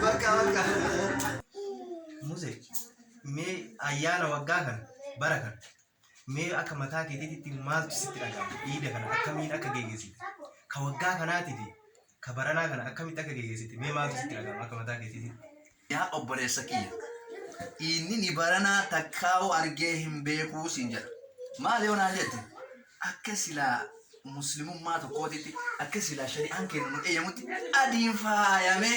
Bakka bakka. Muse, mee ayyaana waggaa kana bara kana mee akka mataa keetiitti maaltu sitti dhaga'ama? Iida kana akkamiin akka geggeessite? Ka waggaa kanaatii fi ka baranaa kana akkamitti akka geggeessite? Mee maaltu sitti dhaga'ama akka mataa keetiitti? Yaa obboleessa kiyya, inni ni baranaa takkaa'u argee hin beekuu siin jedha. Maal yoo naan jette, akka silaa muslimummaa tokkootitti, akka silaa shari'aan keenya nu eeyyamutti adiin faayamee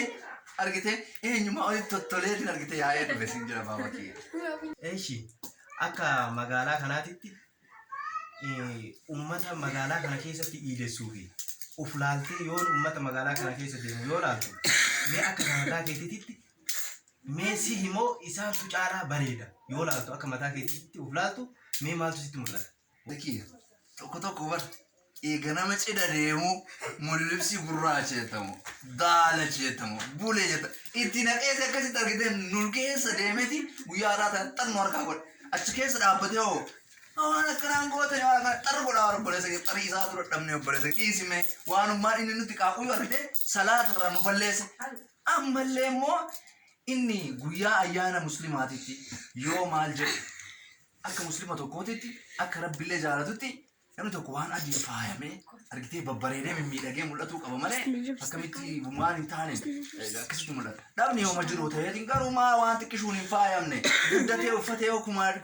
argite eenyumaa olitti tottoleetiin argite yaa'ee dhufe siin jedha baaba kiyya. Eshi, akka magaalaa kanaatitti ummata magaalaa kana keessatti iidessuu fi uf laaltee yoon ummata magaalaa kana keessa deemu yoo laaltu mee akka mataa keetiitti mee si himoo isaantu caalaa bareeda yoo laaltu akka mataa keetiitti uf laaltu mee maaltu sitti mul'ata? Kiyya tokko tokko bar eega nama cidha deemu mullibsi gurraacha jettamu daalacha jettamu bulee jetta itti naqees akkasitti argite nu keessa deemeti guyyaa har'aa tana xarnu harkaa godhe achi keessa dhaabbatee hoo waan akkanaan goote waan akkana xarru godhaa waan obboleessa kee xarii isaa dura dhabne obboleessa kee dhiisime waanummaan inni nutti qaaquu yoo argite salaata irraa nu balleesse ammallee immoo inni guyyaa ayyaana muslimaatitti yoo maal jedhu akka muslima tokkootitti akka rabbillee jaalatutti namni tokko waan adiin faayamee argitee babbareedee mimmiidhagee mul'atuu qaba malee akkamitti waan hin taane akkasitti mul'ata. Dhabni yooma jiru ta'eetiin garuu maa waan xiqqishuun hin faayamne guddatee uffatee yoo 20,000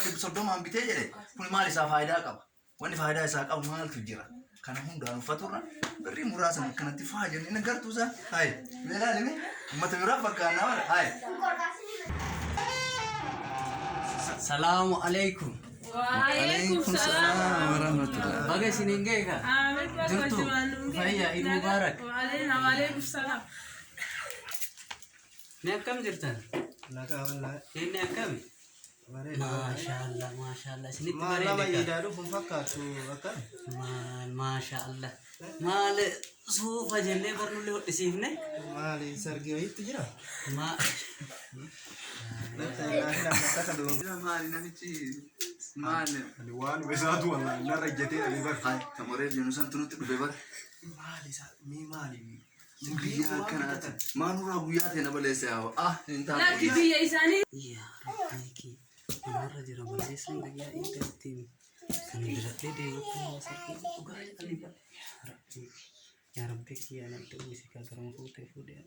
30,000 bitee jedhe kun maal isaa faayidaa qaba? Wanni faayidaa isaa qabu maaltu jira? Kana hundaan uffaturra birrii muraasan akkanatti faayan inni gartuu isaa hayi mee ilaali mee uummata biraa fakkaannaa bara hayi. Salaamu alaikum. Waalaikum salaam warahmatullah. Baga isiniin ga'e kaa. Amiin baga Jirtu? wajjumaan nuun ga'e. Fayyaa, Eid Mubarak. Waalaikum salaam. Mee akkam jirtan? Nagaa wallaahi. Inni akkami? Bareeda. Maashaallah maashaallah isinitti Maal nama bareede kaa. iidaa dhufu hin fakkaattu akka. Maal maashaallah. Maal suufa jennee barnullee hodhisiifne. Maali sargii wayiitu jira? Maa Maali namichi maali? Ani waan isaatu wallahi narra ejjatee dhabee bar. Hayi tamoree jennu santu nutti dhufe bara. Maali isaa mee maali? Guyyaa akkanaati. Maa nurraa guyyaa ta'e na baleessa yaa ah hin taane. Lakki biyya isaanii yaa rabbii kee namarra jira balleessaan guyyaa iidaa ittiin kan diradhee deematti nama sargii dhugaa jedhanii bara. Yaa rabbii yaa rabbii kiyyaa natti uwwisi kaa garuma fuutee fuudhee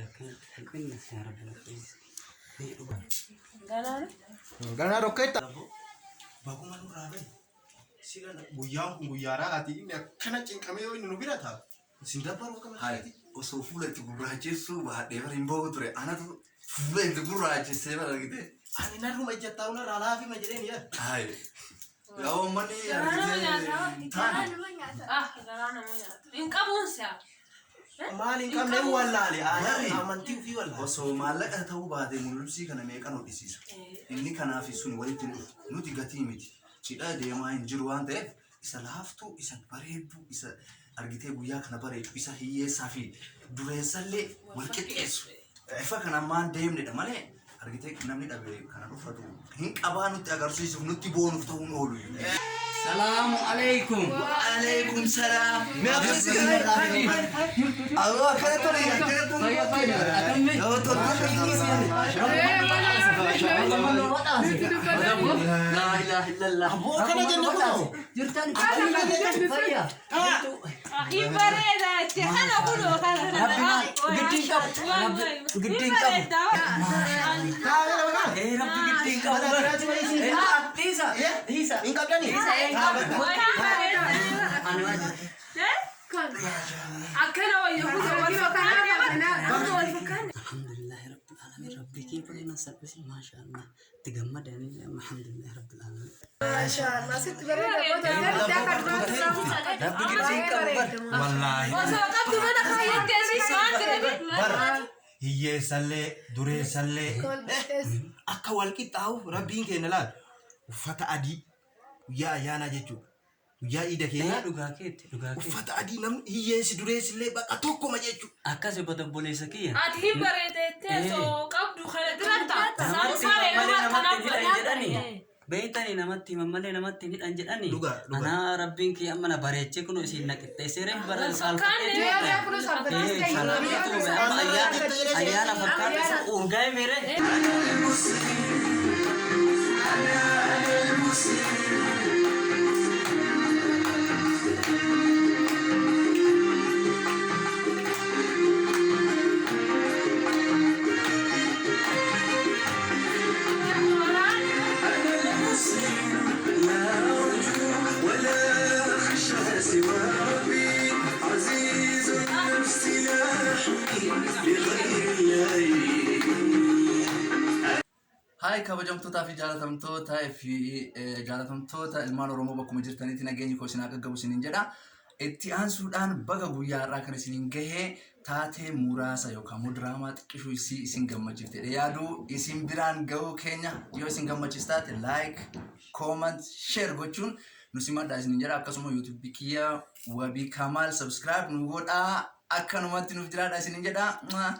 Akkanatti salphinna yaa rabbi natti uwwisi. Mee dhugaa. Galaana. Ganaa rokkeetta. Baguma nurraa bahe. Sila guyyaan kun guyyaa raahaati inni akkana cinqamee yoo inni nu bira taa'u. Isin dabbaru akka mataa Hayi keetii. osoo fuula itti gurraachessuu baadhee bara hin bahu ture anatu fuula itti gurraachessee bara argite. Ani narruma ejjattaa narraa laafima jedheen yaa. Hayi yaa uummanni Garaa nama argitee nyaata. hin taane. Ah, garaa nama nyaata. Hin qabuun si'a. Maal hin qabne wallaale Barri. amantii ofii wallaale. Osoo maallaqa ta'uu baate mul'isii kana meeqan hodhisiisa. Inni kanaaf sun walitti hin dhufu. Nuti gatii miti. Cidha deemaa hin jiru waan ta'eef isa laaftuu, isa bareedduu, isa argitee guyyaa kana bareedu, isa hiyyeessaa fi dureessallee wal qixxeessu. Bifa kana ammaan deemnedha malee argitee namni dhabe kana uffatu hin qabaa nutti agarsiisuuf nutti boonuuf ta'uun oolu. Salaamu alaikum. Alaikum salaam. Mee akkana si Allah akkana tole akkana tole. Fayya fayya akkamni? Yoo tole Laa ilaaha illallah. Aboo kana jenne kunoo. Jirtan fayya. Hin bareeda jettee kana kunoo kana. Rabbi maal giddiin qabu. Rabbi giddiin qabu. Taa'ee lafa kana. Eh rabbi giddiin qabu. Mana biraatti malee isin Eh dhiisa dhiisa. hin qabdanii? Dhiisa eh hin qabu. Ani waan Akkana wayyo kunoo wal fakkaanne kunoo wal fakkaanne. Alhamdulillahi rabbil alamin rabbi kee baay'ina salphisi maashaallah itti gammadanii alhamdulillahi rabbil alamin. Maashaallah sitti bareeda booda garuu akka duraatti Rabbi giddiin qabu bar. Wallaahi. Osoo qabdu mana kaayyatti asii waan jedhani. Bara hiyyeessallee dureessallee akka wal qixxaa'uuf rabbiin keenya laal uffata adii guyyaa ayyaanaa jechuudha. Guyyaa iida Ee keenyaa dhugaa keetti dhugaa keetti. uffata adii namni hiyyeessi dureessi illee bakka tokkoma jechuudha. Akkas obbo Obboleessa kiyya. Ati hin bareedettee osoo qabdu kana dura ta'a. Namatti Saanfaa himan malee namatti hin hidhan jedhani. reemaa Beektani namatti himan malee namatti hin hidhan jedhani. Dhugaa, dhugaa. Anaa rabbiin kiyya amma na bareechee kunoo isin na qixxeessee reef bara fakkaanne. Yoo kun saalfachiistee Ayyaana fakkaata isa urgaa'e meere. ولا أخشى سوى ربي عزيز النفس لا أحمي لغير الله. Haay kabajamtootaa fi jaalatamtoota fi jaalatamtoota ilmaan Oromoo bakkuma jirtanitti nageenyi koo isin haa qaqqabu isiniin jedha. Itti aansuudhaan baga guyyaa har'aa kan isiniin gahee taatee muraasa yookaan immoo diraamaa xiqqishuu isii isin gammachiifte yaaduu isin biraan gahuu keenya yoo isin gammachiis taate like, comment, share gochuun nu simadhaa isiniin jedha. Akkasuma yuutuubii kiyya Wabii Kamaal subscribe nu godhaa akkanumatti nuuf jiraadha isiniin jedha. Mwah.